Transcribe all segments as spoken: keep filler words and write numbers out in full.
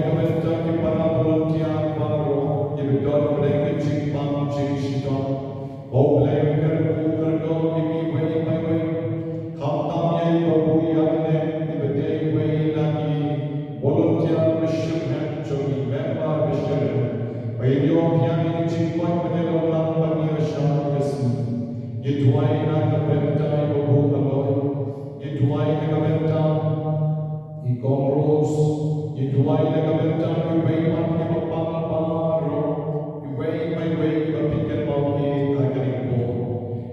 Ka bynta ki para volunteer baroh kiba don bad ka jingpang jingshitom. Ba U Blei un kyrkhu kyrdoh ïa kiwei pa iwei. Khamtam ïa i Babu Ïaineh iba dei iwei na ki volunteer ba shitrhem jong ngi, member ba shitrhem. Ba in ïoh biang ïa ka jingkoit ban ïalong lang bad ngi ha ka sngi. Ngi duwai na ka bynta i Babu Aloy. Ngi duwai na ka bynta i Kong Rose, ngi duwai na ka bynta kiwei pat kiba pang baroh, kiwei pa iwei kiba phi kynmaw ïa ka ha kane ka por.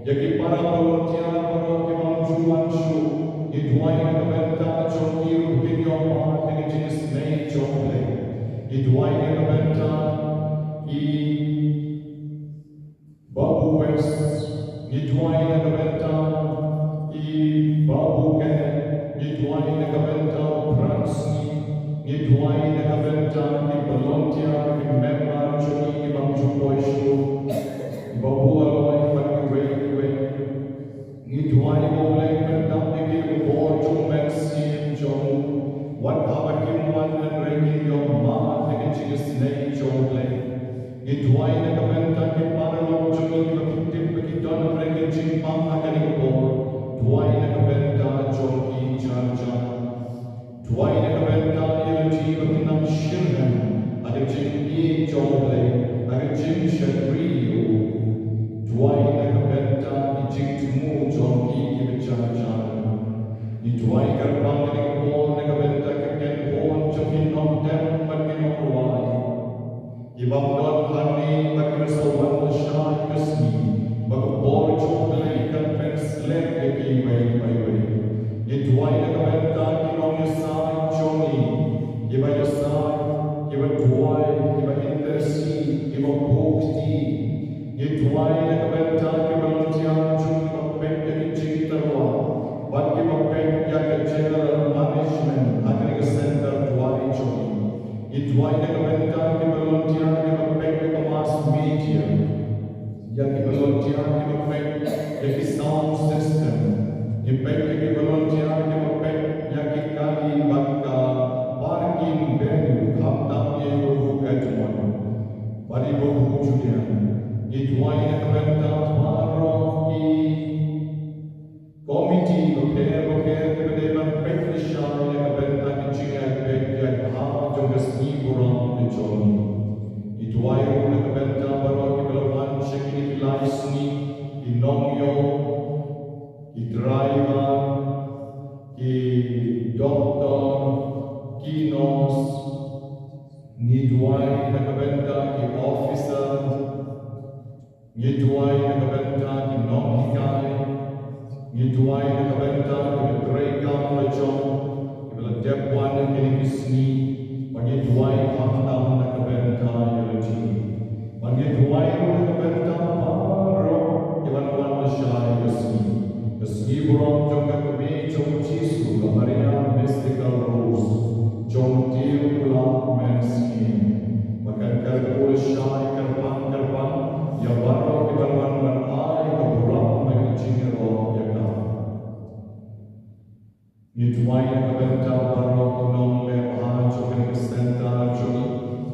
Ïa ki para volunteer baroh kiba ym ju wan shuh, ngi duwai na ka bynta jong ki ruh ba kin ïoh mad da ka jingisynei jong U Blei. Ngi duwai na ka bynta i Babu West, ngi duwai na ka bynta i Babu Kenneth, ngi duwai na ka bynta u Francis, ngi duwai na ka bynta ki volunteer, ki member jong ngi kiba ym ju poi shuh, i Babu Aloy bad kiwei kiwei. Ngi duwai ba U Blei un pyndap ïa ki da ka bor jong U Mynsiem jong u. Wat haba kim wan hynrei kin ïoh mad da ka jingisynei jong U Blei. Ngi duwai na ka bynta ki paralok jong ngi kiba phi tip ba ki don hynrei ki jingpang ha kane ka por. Duwai na ka bynta jong ki jar jar. Duwai na ka bynta ïa lade ba kin nang shitrhem ha ka jingïeit jong U Blei, ha ka jingshakri ïa u. Duwai na ka bynta ki jingthmu jong ki kiba jar jar. Ngi duwai kyrpang kane ka por na ka bynta ki kynhun jong ki nongtem bad ki nongrwai. Ki bym don hangne bad kiba sa wan lashai ka sngi, ba ka bor jong U Blei kan pynslem ïa kiwei pa iwei. Ngi duwai na ka bynta ki nongïasaid jong ngi, kiba ïasaid, kiba duwai, kiba intercede, kiba buh kti. Ngi duwai na ka bynta ki volunteer jong ngi ba peit ïa ki jingtyrwa bad kiba peit ïa ka general management ha kane ka center duwai jong ngi. Ngi duwai na ka bynta ki volunteer kiba peit ïa ka mass media, ïa ki volunteer kiba peit ïa ki sound system. Ngi peit ïa ki volunteer kiba peit ïa ki kali bad ka parking venue, khamtam ïa i Babu Edmond bad i Babu Julian. Ngi duwai na ka bynta baroh ki komiti bapher bapher kiba dei ban peit lashai na ka bynta ki jingïaid beit ïaid bha jong ka sngi burom ka jong ngi. Ngi duwai ruh na ka bynta baroh kiba la wan sha kine ki lai sngi, ki nongïoh, ki driver, ki doktor, ki nurse. Ngi duwai na ka bynta ki officer. Ngi duwai na ka bynta ki nonghikai. Ngi duwai na ka bynta kiba trei kam la jong, kiba la dep wan ha kine ki sngi. Bad ngi duwai khamtam na ka bynta ïa lade. Bad ngi duwai ruh na ka bynta baroh kiban wan lashai ka sngi, ka sngi burom jong ka kmie jong U Jisu, ka Maria Mystical Rose, jong u Dieng Ular Mynsngi. Ba kan kyrkhu lashai kyrpang kyrpang ïa baroh kiban wan ban ai ka burom bad ka jingïaroh ïa ka. Ngi duwai na ka bynta baroh ki nongleh bha jong kane ka center jong ngi.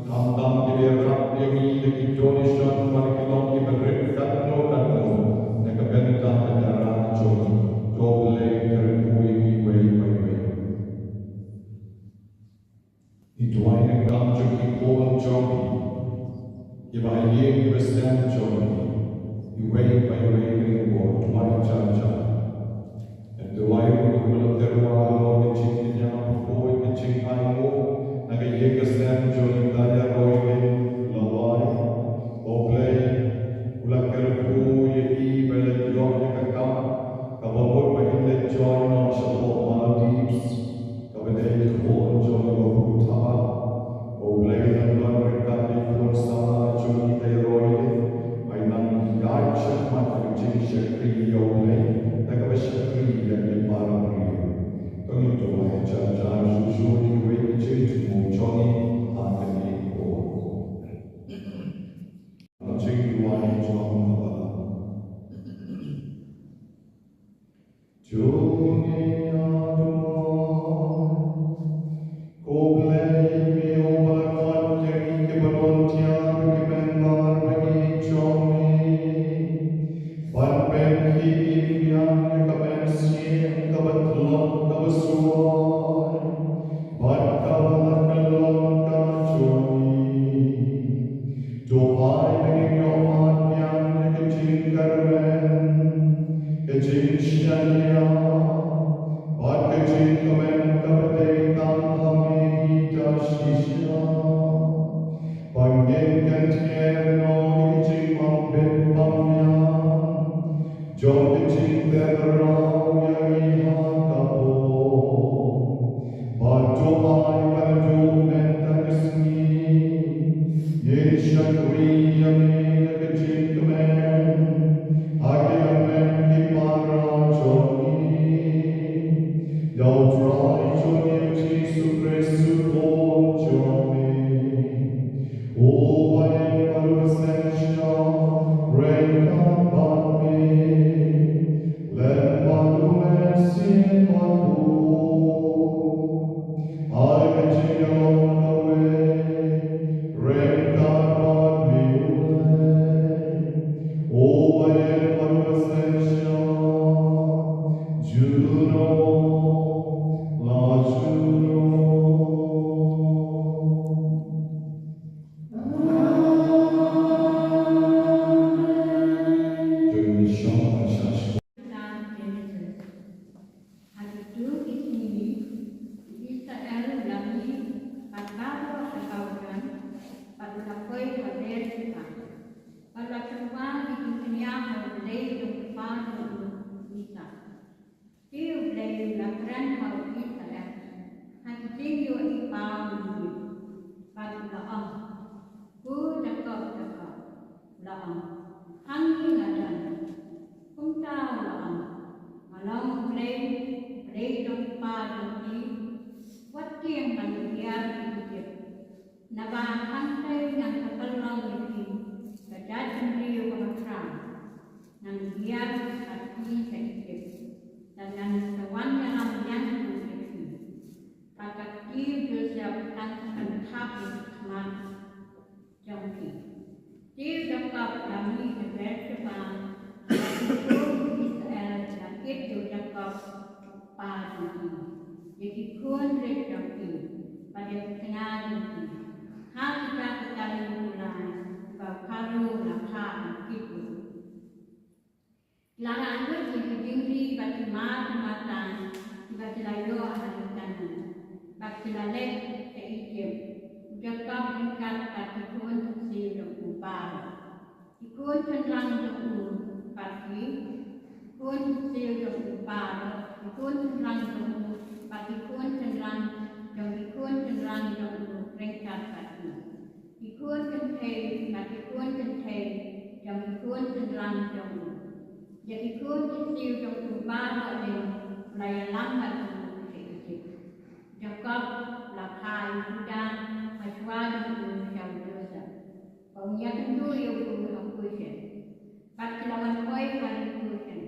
Khamtam kiba ïarap ïa ngi da ki donation bad ki long kiba rit katno katno na ka bynta ka dara jong ngi. To U Blei kyrkhu ïa kiwei pa iwei. Ngi duwai na ka bynta jong ki khun jong ngi, kiba ïeit kiba sem jong ngi, iwei pa iwei, ngi duwai jar jar. Ngi duwai ruh ïa kiba la tyrwa halor ka jingkñia bakhuid, ka jingainguh na ka ïing ka sem jong ngi, Daya Roylin Lawai. Ko Blei, u la kyrkhu ïa i ba la ïoh ïa ka kam kaba mut ba in leit join noh shapoh Maldives. Kaba dei ka khun jong i Babu Thaba. Ba U Blei un nang don ryngkat bad i khun samla jong i Daya Roylin, ba in nang ïaid shakhmat ha ka jingshakri ïa U Blei da kaba shakri ïa ki para briew. To ngin duwai jar jar shuh shuh ïa kiwei ki jingthmu jong ngi ha Bad la tyrwa ïa ki kñia ha U Blei jong u kpa jong u Isaak. Te U Blei u la kren ha u Isaak ha ki jingïohi paw mynmiet, bad u la ong, "Ko Jakob, Jakob." U la ong, "Hangne nga don." Kumta u la ong, "Nga long U Blei, U Blei jong u kpa jong phi, wat tieng ban hiar ïa Ijipt. Naba hangtei ngan sa pynlong ïa phi ka jaitbynriew kaba khraw. Ngan hiar ïa phi sha Ijipt, bad ngan sa wan ïalam biang ïa phi. Bad ka kti u Joseph ngan sa pynthap ïa ka khmat jong phi." Te u Jakob u la mih na Beersheba, bad u khun Israel u la kit ïa u Jakob, u kpa jong ki, ïa ki khun rit jong ki, bad ïa ki tnga jong ki, ha kita ki kali kulai kiba u Pharaoh u la phah ban kit ïa u. Ki la rah lut ïa ki jingri bad ki mar ki martai kiba ki la ïoh ha ri Kanaan, bad ki la leit sha Ijipt, u Jakob ryngkat bad ki khun kynsiew jong u baroh, ki khun shynrang jong u bad ki khun kynsiew jong u baroh, ki khun shynrang jong u bad ki khun shynrang jong ki khun shynrang jong u ryngkat bad ki, ki khun kynthei bad ki khun kynthei jong ki khun shynrang jong u. Ïa ki khun kynsiew jong u baroh lei u la ïalam bad u sha Ijipt. Jakob u la phah ïa u Juda hashwa jong u sha u Joseph, ba un ïakynduh ïa u ha Goshen. Bad ki la wan poi ha ri Goshen.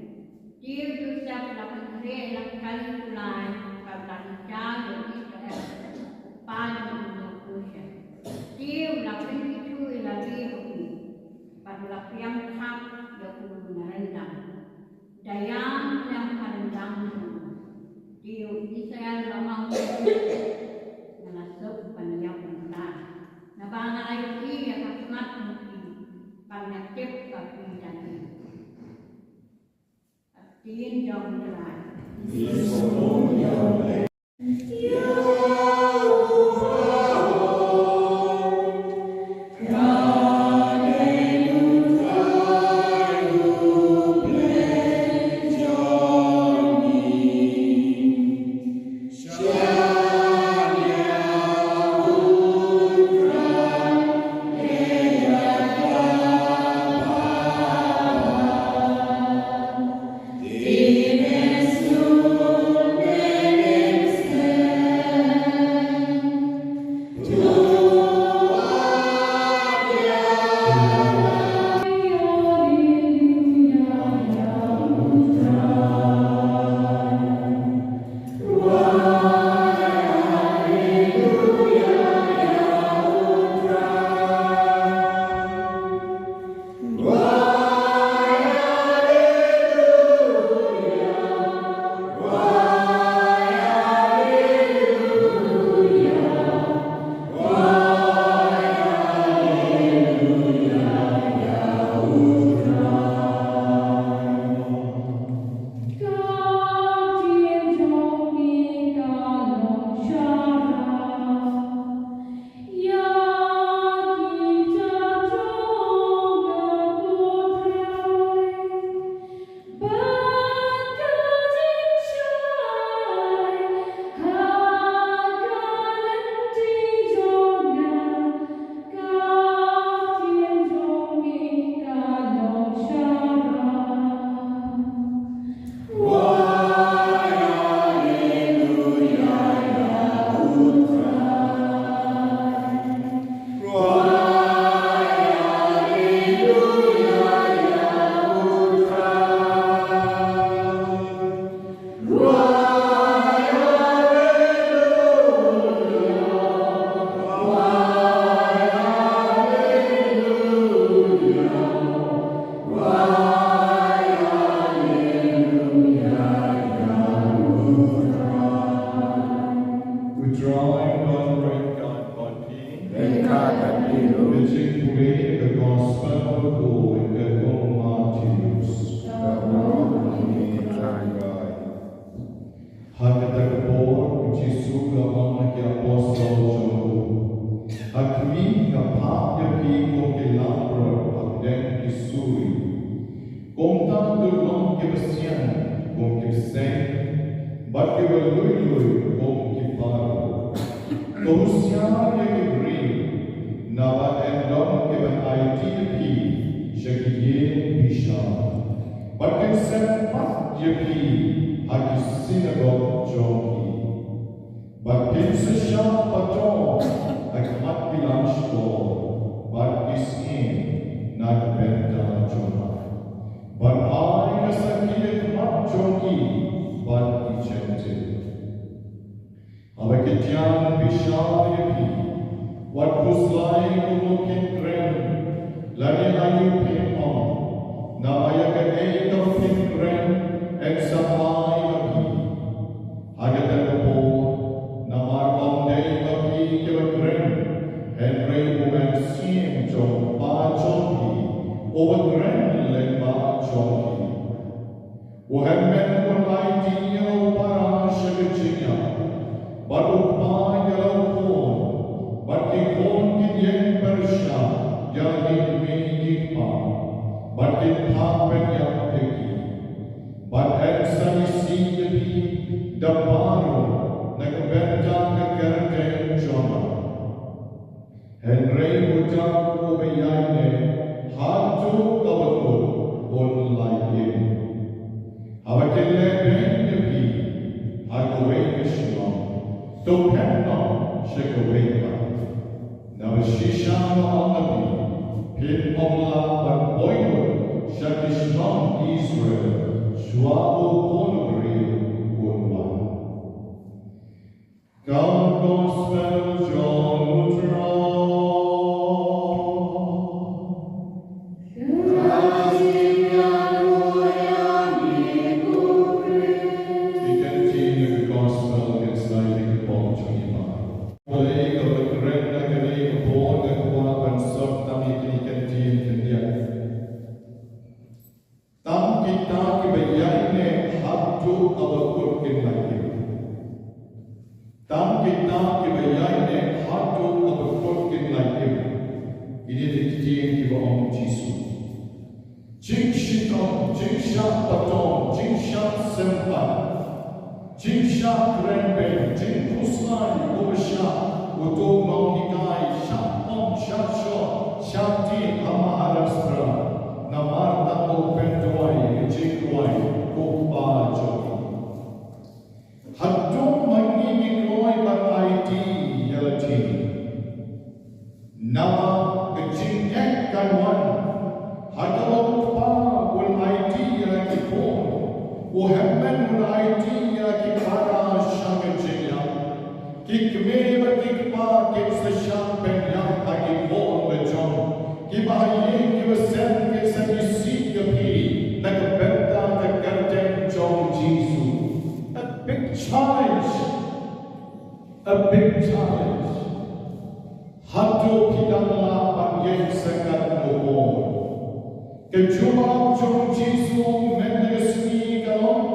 Te u Joseph u la pynkhreh ïa la ka kali kulai, bad u la ri jaw ïa u Israel, u kpa jong u, ha Goshen. Te u la pynkitkhlieh ïa lade ha u, bad u la pdiang thap ïa u na ryndang. Da ïam pdiang ha ryndang jong u. Te u Israel u la ong, "Nga la suk ban ïap mynta, naba nga la ïohi ïa ka khmat jong phi, bad nga tip ba phi dang im." Ktien jong U Trai. U Trai un don ryngkat bad phi. Ryngkat bad phi ruh. Ka jingpule na ka Gospel ha u Mathaios. Ha kata ka por U Jisu u la ong ha ki apostol jong u, ha khmih, nga phah ïa phi ko ki lam Kumta to long kiba sian kum ki bseiñ, bad kiba lui lui kum ki para. To husiar ïa ki briew, naba yn don kiban aiti ïa phi sha ki ïing bishar, bad kin sep pat ïa phi ha ki synagog jong ki. Bad phin sa shah patom ha khmat ki lashkor bad ki syiem na ka bynta jong nga. Bad ai ka sakhi ha khmat jong ki bad ki Jentil. Haba ki ïaid bishar ïa phi, wat phuslai kumno phin kren lane aïu phin ong, naba ïa kaei kaba phin kren yn sa ai ha phi. Ha kata ka por, namar ym dei ma phi kiba kren, hynrei u Mynsiem jong u Kpa jong phi uba kren lyngba jong phi. U hynmen un aiti ïa u para sha ka jingïap, bad u kpa ïa la u khun, bad ki khun kin ïeng pyrshah ïa la ki kmie ki kpa, bad kin phah pynïap ïa ki. Bad yn sa isih ïa phi da baroh na ka bynta ka kyrteng jong nga. Hynrei uta uba ïaineh haduh kaba kut un lait im. Haba kin leh beiñ ïa phi ha kawei ka shnong, to phet noh sha kawei pat. Naba shisha nga ong ïa phi, phin ym lah ban poi lut sha ki shnong Israel shuwa ba u Khun u briew un wan. Ka Gospel jong u Trai. Ki ktien jong ka Gospel kin sa ïa ka pom jong ngi ma. Balei kaba kren na kane ka por nga kwah ban sot tang ïa kine ki ktien khyndiat. Tang kita kiba ïaineh haduh kaba kut kin lait im. Tang kita kiba ïaineh haduh kaba kut kin lait im. Kine ki ktien kiba ong u Jisu. Jingshitom, jingshah patom, jingshah sympat, jingshah kren beiñ, jingkhuslai, uba shah uto u nonghikai, shah pom, shah shoh, shah tied ha Maharashtra, namar tang ba u pynduwai ka jingduwai u kpa jong u. Hato ma ngi ngi kloi ban aiti ïa lade? Naba ka jingeh kan wan ha kaba u kpa un aiti ïa la ki khun, u hynmen un aiti ïa la ki para sha ka jingïap. Ki kmie bad ki kpa kin sa shah pynïap ha ki khun la jong. Kiba ha ïing kiba sem kin sa isih ïa phi na ka bynta ka kyrteng jong u Jisu. A big challenge. A big challenge. Hato phi dang lah ban ïeng sangkat mo? Ka jubab jong u Jisu mynta ka sngi ka long,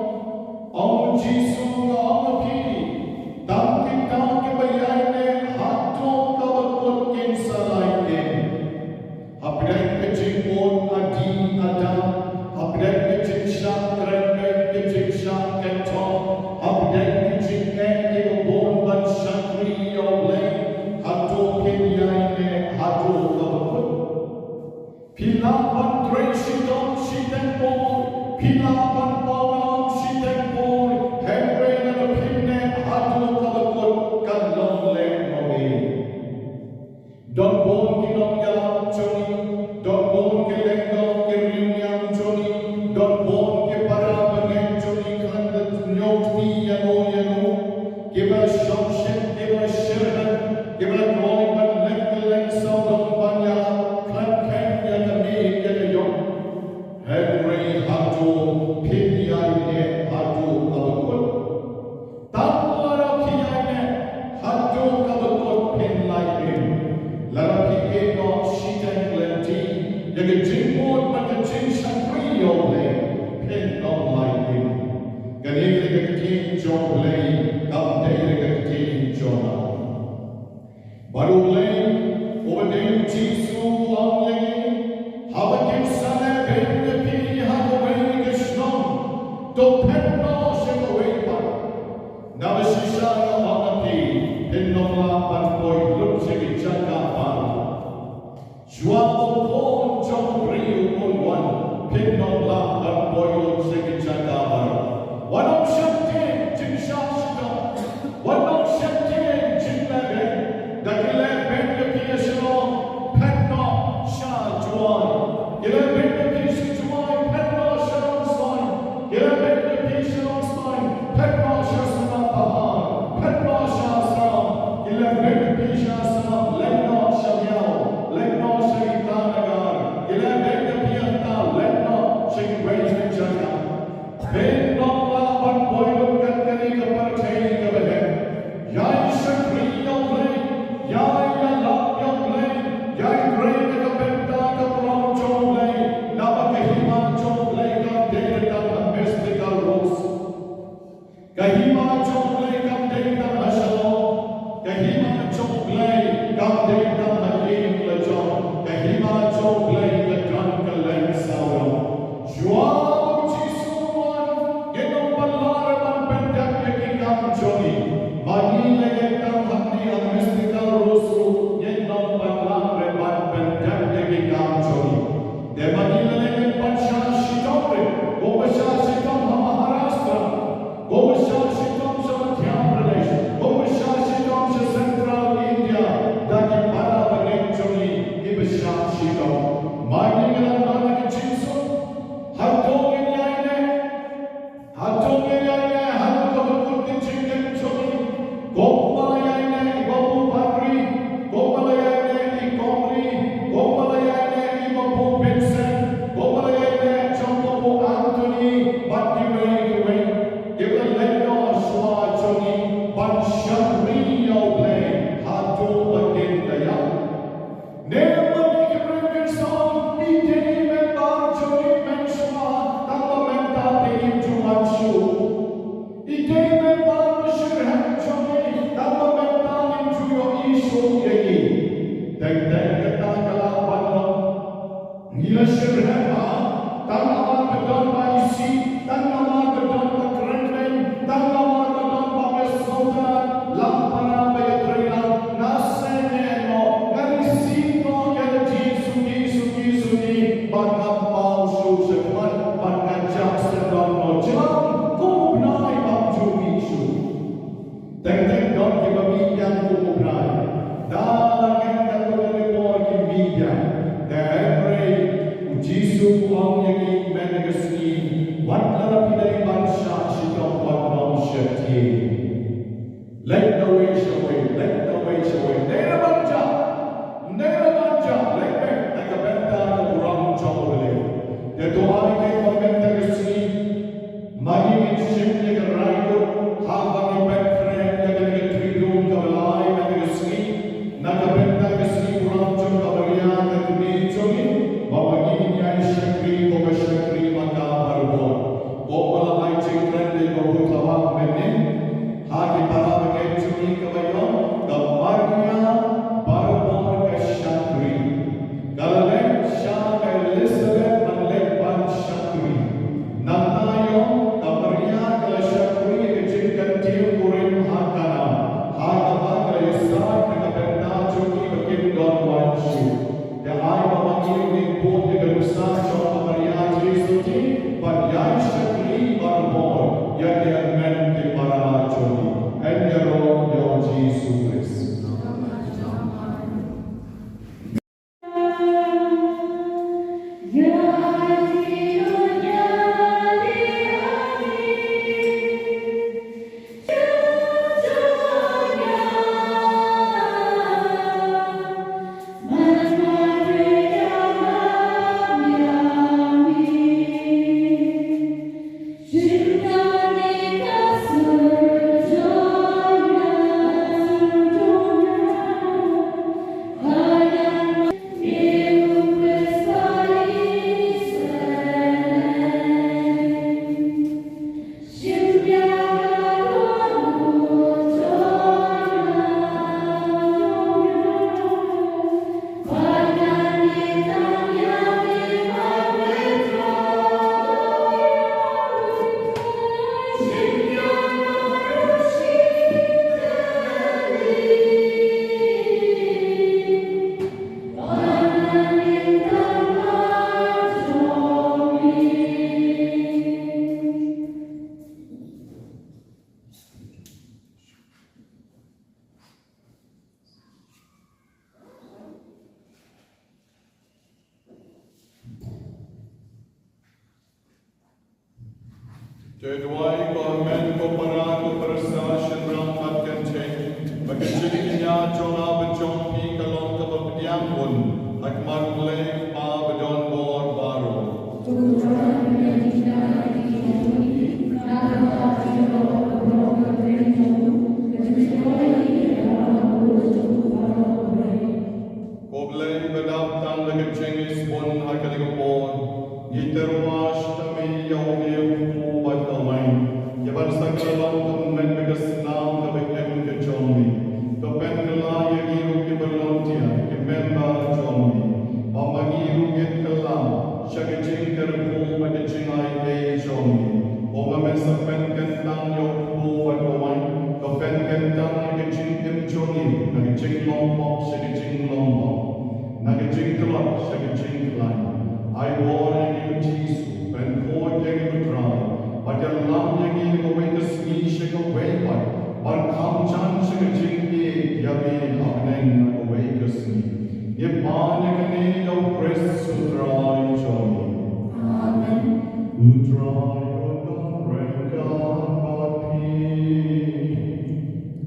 ong u Jisu, nga ong ïa phi, tang kita kiba ïaineh haduh kaba kut kin sa lait im. Hapdeng ka jingud adi ada, hapdeng ka jingshah kren beiñ, ka jingshah kynthoh, hapdeng ka jingeh ïa ka bun ban shakri ïa U Blei, hato phin ïaineh haduh kaba kut? Phi lah ban trei shitom shiteng bor, phi lah ban paw ram shiteng bor, hynrei lada phim neh haduh kaba kut kan long lehnohei. Don bun ki nongïalam jong ngi, don bun ki lyngdoh ki riewniam jong ngi, don bun ki para bangeit jong ngi, khlem da ñiew kti ïa no ïa no, kiba shongshit, kiba shitrhem, kiba kloi ban leh kylleng sawdong ban ïalap, khlem kheiñ ïa ka miet ïa ka jong. Hynrei hato phin ïaineh haduh kaba kut? Tang lada phi ïaineh haduh kaba kut phin lait im. Lada phi ïehnoh shiteng lynti ïa ka jingmut bad ka jingshakri ïa U Blei, phin ym lait im. Kane ka dei ka ktien jong U Blei, kam dei ka ktien jong nga. Bad U Blei uba dei U Jisu u ong ïa ngi, haba kin sa leh beiñ ïa phi ha Shah shitom ha Maharashtra, kum ba shah shitom sha Madhya Pradesh, kum ba shah shitom sha Central India, da ki para bangeit jong ngi kiba shah shitom. Ma ngi ngi la don ha ka jingsuk, hato ngin ïaineh, hato ngin ïaineh ha kaba kut ka jingim jong ngi, kumba la ïaineh i Babu Padri, kumba la ïaineh i Kong Ri, kumba la ïaineh i Babu Vincent, kumba la ïaineh jong Babu Anthony bad kiwei kiwei kiba la leit noh shuwa jong ngi ban shakri ïa U Blei haduh ba kin da ïap. Ne namar ki briew kin sa ong, i dei i member jong ngi mynshuwa, tang ba mynta te im ju wan shuh. I dei i member ba shitrhem jong ngi, tang ba mynta ngim ju ïohi shuh ïa i. Teng teng kata ka lah ban long. Ngi la shitrhem ha, tang namar ba don ba isih, tang namar ba don ba kren beiñ, tang namar ba don ba ïasngewtynnat, la para ba ïatrei lang, nga sngew noh, nga isih noh ïa la jingsuki, suki, suki, bad ngam paw shuh shakhmat, bad nga jah sdang noh jam, kum u bnai bym ju mih shuh. Teng teng don kiba mih biang kum u bnai. Da la ngen katto katne por ki mih biang. Te hynrei U Jisu u ong ïa ngi mynta ka sngi, wat la phi dei ban shah shitom, wat nym sheptieng. Leit na wei sha wei, leit na wei sha wei. Dei na ban jah, dei na ban jah, leit beit na ka bynta ka burom jong U Blei. Te to ai kaba mynta ka sngi. Ma ngi ngin shim ïa ka rai kut, haba ngi pynkhreh ïa kane ka Triduum kaba lai mynta ka sngi, na ka bynta ka sngi burom jong ka Maria ka kmie jong ngi, ba ma ngi ngin ïai shakri kum ka shakri ma ka barabor. Kumba la ai jingkren da i Babu Thamar mynnin, ha ki para bangeit jong ngi kaba ïong, ka Maria barabor ka shakri. Ka la leit sha ka Elizabeth ban leit ban shakri. Nangta ïong ka Maria ka la shakri ïa ka jingkyntiew kurim ha Kana, ha kaba ka la ïasaid na ka bynta jong ki ba kim don wan shuh. Te ai ba ma ngi ruh ngin bud ïa ka nuksa jong ka Maria Theisotti ban ïai shakri barabor ïa ki hynmen ki para jong ngi. Yn ïaroh ïa U Jisu Khrist. Te duwai ko hynmen ko para ko pyrsa shynrang bad kynthei, ba ka jingkñia jong nga bad jong phi ka long kaba pdiang bun ha khmat U Blei Kpa badonbor baroh. Ko Blei ba dap tang da ka jingisbun ha kane ka por, ngi tyrwa sha me ïa u mei u kpu bad ka wain, ïa ban sa kylla long ka met bad ka snam kaba im ka jong me. To pynkylla ïa ngi ruh ki volunteer, ki member jong me, ba ma ngi ruh ngin kylla sha ka jingkyrkhu bad ka jingai ei jong me. Ong ba men sa pynkyntang ïa u kpu bad ka wain, to pynkyntang ïa ka jingim jong ngi na ka jinglong pop sha ka jinglong pop, na ka jingtlot sha ka jingkhlaiñ. Ai bor ïa ngi ko Jisu, Ban khuid ïa ngi ko Trai, bad ïalam ïa ngi na kawei ka sngi sha kawei pat, ban kham jan sha ka jingïeit ïa me ha bneng na kawei ka sngi. Ngi pan ïa kane ïa u Khrist u Trai jong ngi. Amen. U Trai un don ryngkat bad phi.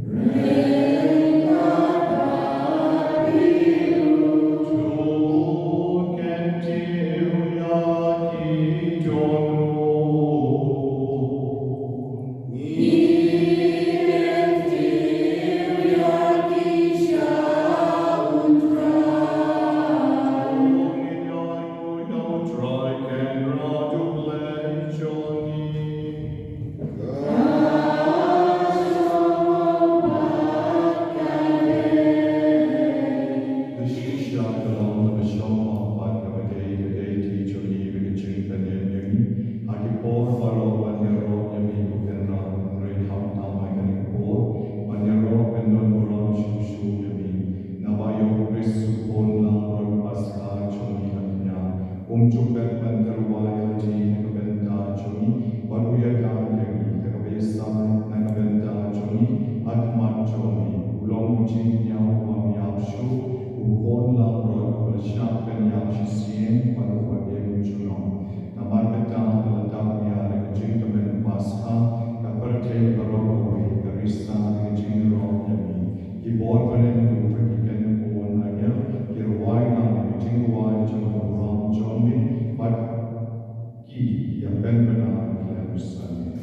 Ryngkat bad phi ruh. To kyntiew ïa ki dohnud. Ngi kyntiew ïa ki sha u Trai. Ngi ïaid ïa u Trai Kynrad U Blei jong ngi. Shisha ka long kaba shong bha bad kaba dei ka dei ka jong ngi ka jingpynim ïa ngi ha ki por baroh ban ïaroh ïa me ko Kynrad, hynrei khamtam ha kane ka por ban ïaroh ban don burom shuh shuh ïa me. Naba ïa u Khrist u khun langbrot Paskha jong ngi ha dunya, um ju phet ban tyrwa ïalade na ka bynta jong ngi, bad u ïada ïa ngi da kaba ïasaid na ka bynta jong ngi ha khmat jong me. U long u jingkñia u bym ïap shuh, u khun langbrot uba la shah pynïap shisien bad uba im junom. Namar kata, la dap ïa ka jingkmen Paskha, ka pyrthei baroh kawei ka risa da ka jingïaroh ïa me. Ki bor bneng ruh ki kynphun ha ngi, ki rwai lang ïa ka jingrwai jong ka burom jong me, bad ki ïa pynbna khlem sangeh.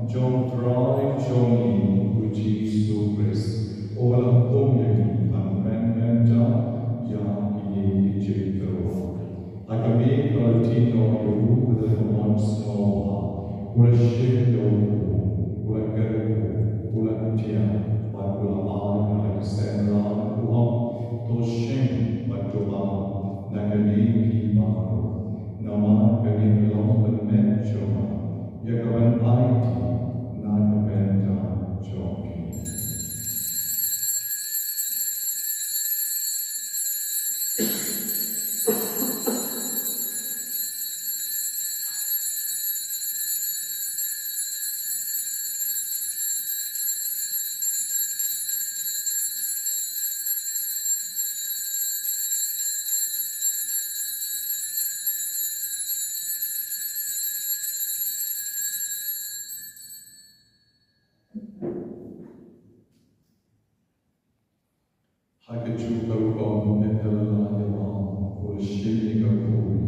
Jong Trai jong ngi u Jisu Khrist, uba la hukum ïa ngi ban pynmynta ïa kine ki jingtyrwa. Ha ka miet ka la lynti noh ïa u da ka mon sngewbha, u la shim ïa u, u la kyrkhu, u la ktiah, bad u la ai ha la ki synran, u ong, to shim bad to ïoh na kane phi baroh. Namar kane ka long ka met jong nga, ïa ka ban aiti na ka bynta jong phi. Ha kajuh ka rukom, ynda la lah ïa u bam, u la shim ïa ka khuri,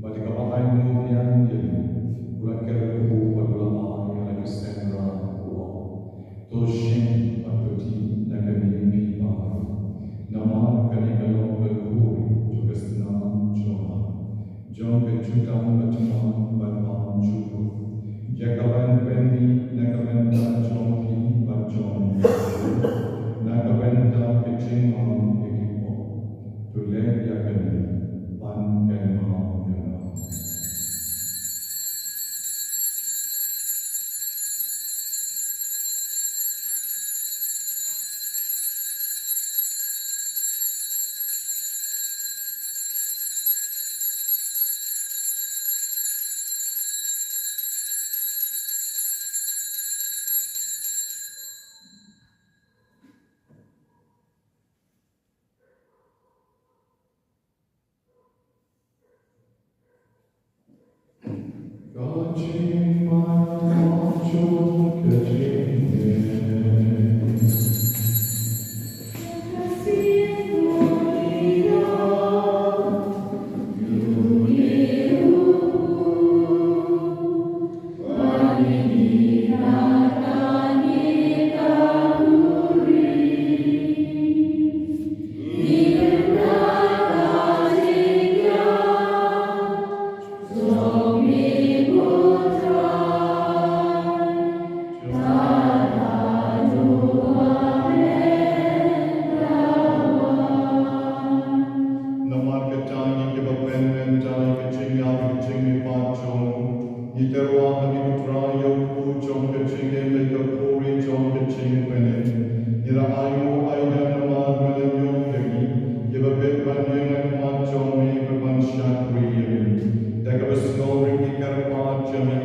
bad da kaba ai nguh biang ïa u, u la kyrkhu bad u la ai ha la ki synran, u ong, to shim bad to dih na kane phi baroh. Namar kane jingdam bathymmang ban bam jukut. Ïa ka ban pynmih na ka bynta jong phi bad jong ki, na ka bynta ka jingmang ïa ki pop. To leh ïa kane ban kynmaw ïa nga. Namar kata ngi kiba pynmynta ïa ka jingïap ka jingmihpat jong u, ngi tyrwa ha me ko Trai ïa u kpu jong ka jingim bad ka buhrieh jong ka jingpynim. Ngi la ainguh aida namar me la ñion ïa ngi kiba bit ban ïeng ha khmat jong me bad ban shakri ïa me. Da kaba sngewbha ngi kyrpad ïa me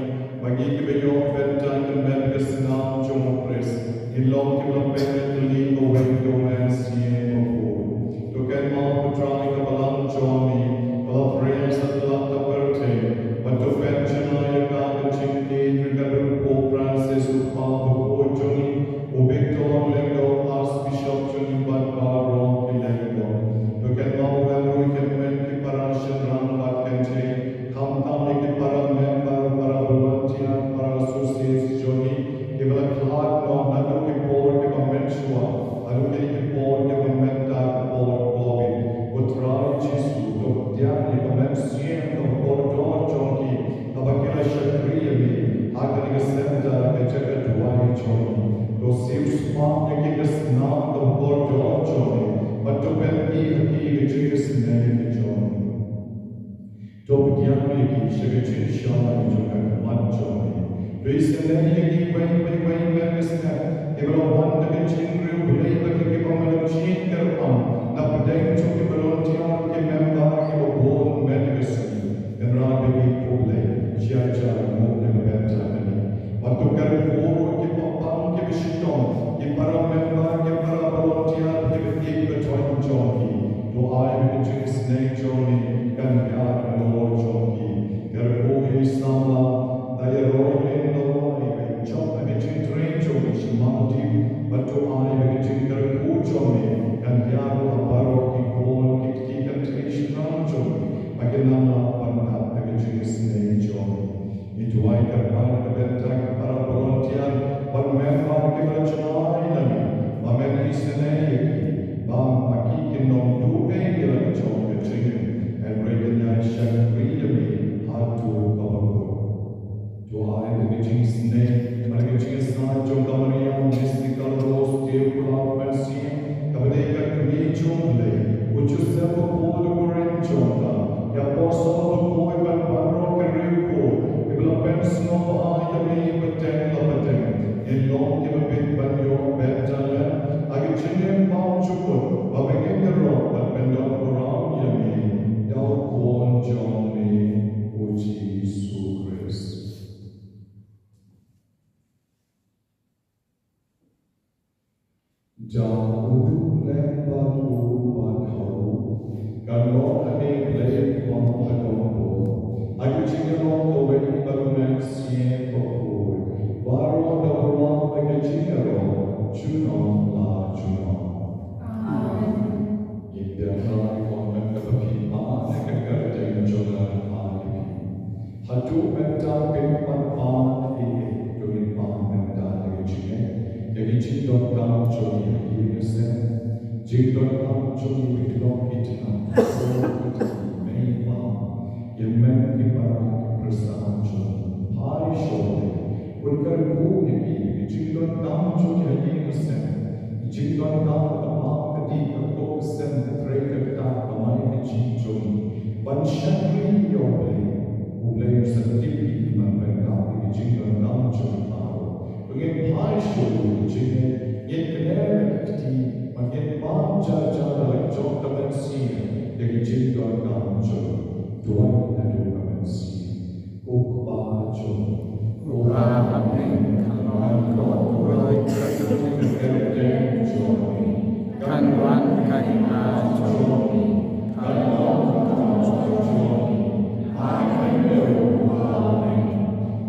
ba ngi kiba ïoh bynta na ka met ka snam jong u Khrist, ngin long kiba la pynmih tylli kawei ka mynsiem bakhuid. To kynmaw ko Trai ka balang jong me kaba la pyrshah sa tlot ka pyrthei, bad to pynshna ïa ka ka jingïeit ruh ka Pope Francis u Kpa bakhuid jong ngi, u Victor Lyngdoh Archbishop jong ngi bad baroh ki lyngdoh. To kynmaw ruh ïa ki para shynrang bad kynthei, khamtam ïa ki para member, para volunteer, para associates jong ngi kiba la khlad noh naduh ki por kiba mynshuwa haduh kine ki por kiba mynta, ki por Covid. Ko Trai Jisu, to pdiang ïa ka mynsiem kaba kordor jong ki haba ki la shakri ïa me ha kane ka centre, ka jaka duwai jong ngi. To siewspah ïa ki ka snam kaba kordor jong me bad to pyni ha ki ka jingisynei ka jong me. To pdiang ïa ki sha ka jingshai jong ka khmat jong me. To isynei ïa ki iwei pa iwei mynta ka step kiba la wan da ka jingriewblei bad ïa kiba me la jingkyrpang na pdeng jong ki volunteer, ki member kiba bun mynta ka sngi. Kynrad ïa ki, ko Blei, sha ka jingmut na ka bynta kane. Bad to kyrkhu ruh ïa ki paidbah kiba shitom, ki para member, ki para volunteer kiba ïeit ka thong jong ki. To ai ba ka jingisynei jong me kan hiar halor jong ki. Kyrkhu ïa i samla da ïaroh ïa i lawei, ba i jop ha ka jingtrei jong i sha Maldives, bad to ai ba ka jingkyrkhu jong me kan hiar ruh ha baroh ki khun, ki kti, ki kynthei shynrang jong me ba kin nang lah ban dap da ka jingisynei jong me. Ngi duwai kyrpang na ka bynta ki para volunteer bad member kiba la jngai na me, ba men isynei ïa ki, ba ma ki kin ym duh ei ïa la ka jong ka jingim, hynrei kin ïai shakri ïa me haduh kaba kut. To ai ba ka jingisynei bad ka jingïasaid jong ka Maria Mysterious Rose, te u khlad mynsiem, kaba dei ka kmie jong U Blei, u Joseph bakhuid, u kyrteng jong ka, ki apostol bakhuid bad baroh ki riewkhuid kiba la pynsngewbha ïa me pateng la pateng, ngin long kiba bit ban ïoh bynta lem ha ka jingim bymjukut, ba men ngin ïaroh bad pyndonburom ïa me da u Khun jong me, u Jisu Khrist. Da u duh lem bad u bad ha u, kan long ha me Blei Kpa badonbor, ha ka jingïarap kawei bad U Mynsiem Bakhuid, baroh da burom ha ka jingïarap junom la junom. Amen. Ngin beh rai, ko hynmen ba phi pan ha ka kyrteng jong nga, nga pan ïa phi. Haduh mynta phin pan pan ei ei, to ngin pan mynta da ka jingngeit ïa ki jingdonkam jong ngi ha ki ïing ha sem, jingdonkam jong ngi ba ki long ki tnat, ki tnat mei bam. Ïa men ki para ki pyrsa jong ngi, phai sha U Blei. Un kyrkhu ïa ki, ki jingdonkam jong ki ha ïing ha sem, ki jingdonkam ha ka bam ka dih, ka kop ka sem, ka trei ka ktah, ka mai ka jing jong ngi. Ban shakri ïa U Blei, U Blei un sa tip ïa ki ban pyndap ïa ki jingdonkam jong ngi baroh. Ba ngin phai sha u, ngin jingngeit, ngin kner ïa ki kti, ba ngin bam jar jar da la ka jong ka mynsiem ïa ki jingdonkam jong ngi. Duwai naduh ka mynsiem. Ko Kpa jong ngi, ko Kpa ba ha bneng, kan long ba kyrduh ïa ka kyrteng jong phi, kan wan ka hima jong phi, kan long ka kam jong phi ha ka khyndew kumba ha bneng.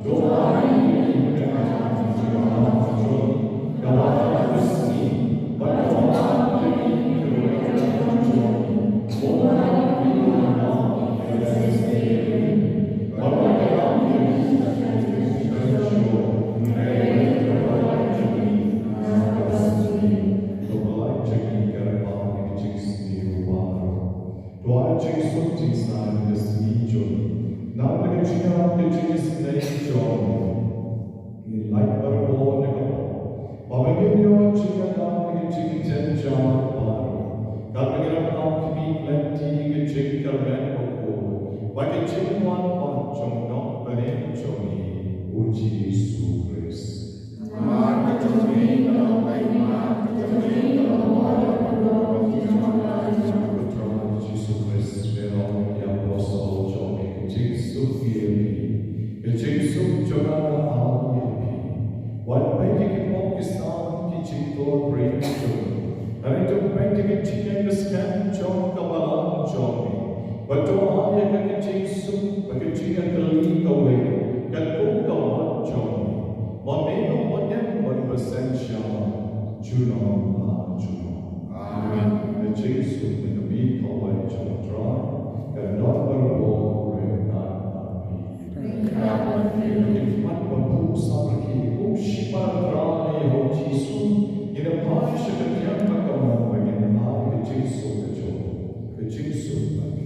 To ai ïa phi kane ka jingpynlong jong ngi kaba ha ka sngi, bad to ai ïa phi ka kyrteng jong phi. Ngi lait barabor na ka pop, ba ngin ïoh jingïada na ka jingjynjar baroh, katba ngi ïoh khmih lynti ka jingkyrmen bakhuid bad ka jingwan pat jong u Nongpynim jong ngi, u Jisu Khrist. Jisu Khrist, me long ïa ki apostol jong me ka jingsuk ïa phi, ka jingsuk jong nga ka ai ïa phi. Wat peit ïa ki pop ki sam ki jingthoh pyrshah jong me, hynrei to peit ïa ka jingïaid skhem jong ka balang jong me. Bad to ai ïa ka jingsuk bad ka jingïatylli kawei kat kum ka mat jong me. Ma me u ba ïeng bad ba seng sha junom la junom. Amen. Ka jingsuk bad ka bit kawei jong U Trai kan don barabor ryngkat bad phi. Ngin ïa pat ban buh samrkhie kum shipara Trai ha U Jisu. Ngin ïa phai sha ka thiang ka kamon ba ngin ai ka jingsuk ka jong, ka jingsuk bad ka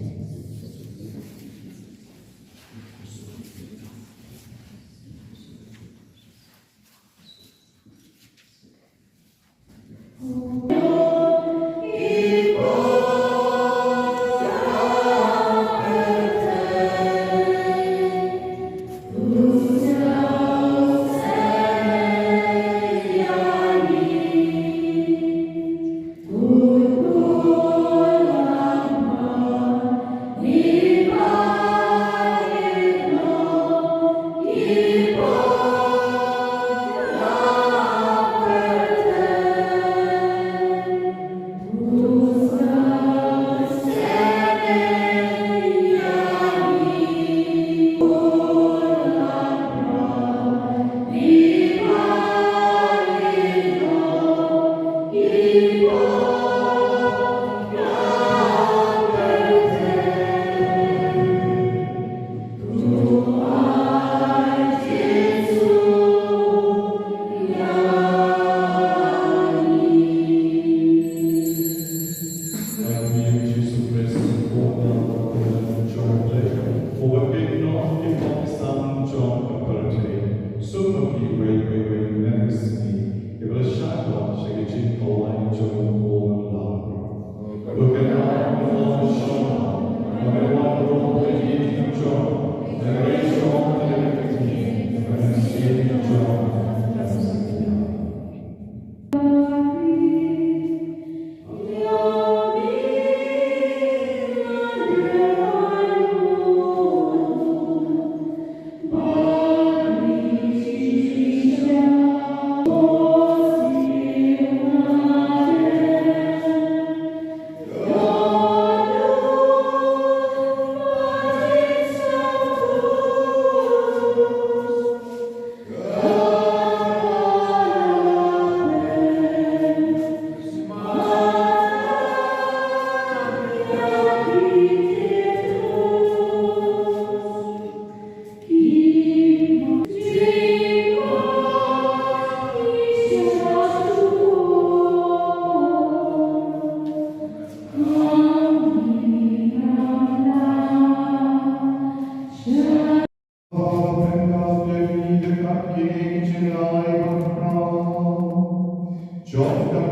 Kam